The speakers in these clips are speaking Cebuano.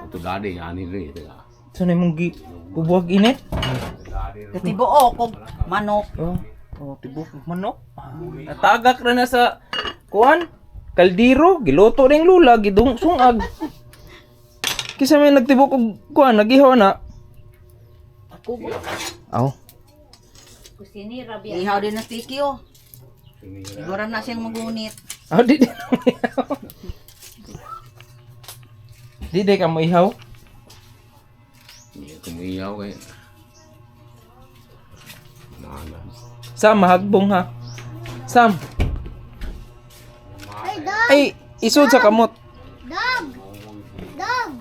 Ito dadi ani rin ito. Sa na imong gi bubuhag init? Katibuok og manok. Oh, oh tibok manok. Ah, natagak ra na sa kuan. Kaldero, giluto ring lula, gidung sungag. Kisa may nagtibok og kuan, nagihaw na. Ako ba? Aw. Kusinira biya. Ihaw din na tiki oh. Siguro na siyang magunit. Aw, di di. Di di ka mo ihaw. Hindi kumiyaw kay. Nana. Sam, mahagbong ha. Sam. Ay, dog! Ay, isod sa kamot. Dog! Dog!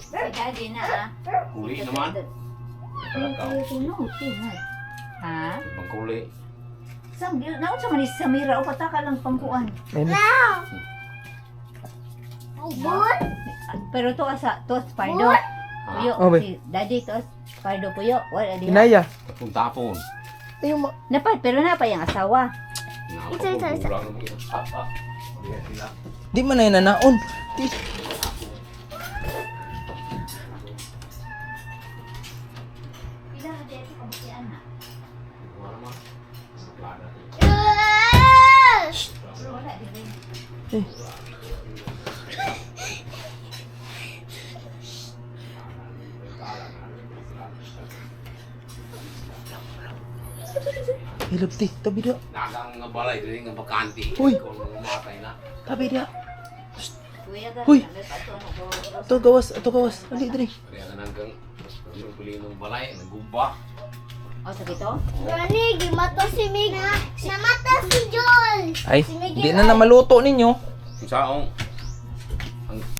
Si daddy na ah. Kuli naman. Ha? Pangkuli. Sam, naon sa man ni Samira o pataka lang pangkuan. Ayun. Bon? Pero to asa to Pardo. Puyo. Oh, be. Si daddy to Pardo puyo. Wala di. Inaya. Tapon-tapon. Ayaw ma. Napa pero napa yung asawa. Isa, isa, isa. Di man na nanaon. Di. Pila ka dito kabutian na. Pero wala di rin. Eh. Hilap ti, tabi dia. Nagang nga balay diri nga bakante. Uy. Ikaw nga matay na. Tabi dia. Kuya ka. Huy. may pato na go. Ato gawas, ato gawas. Ali diri. Kaya ka nanggang ang pili ng balay, nagumba. O sa kito? Gani, gimato si Mig. Namata si Joel. Ay, Si Miguel di na na maluto ninyo. Ang saong. Ang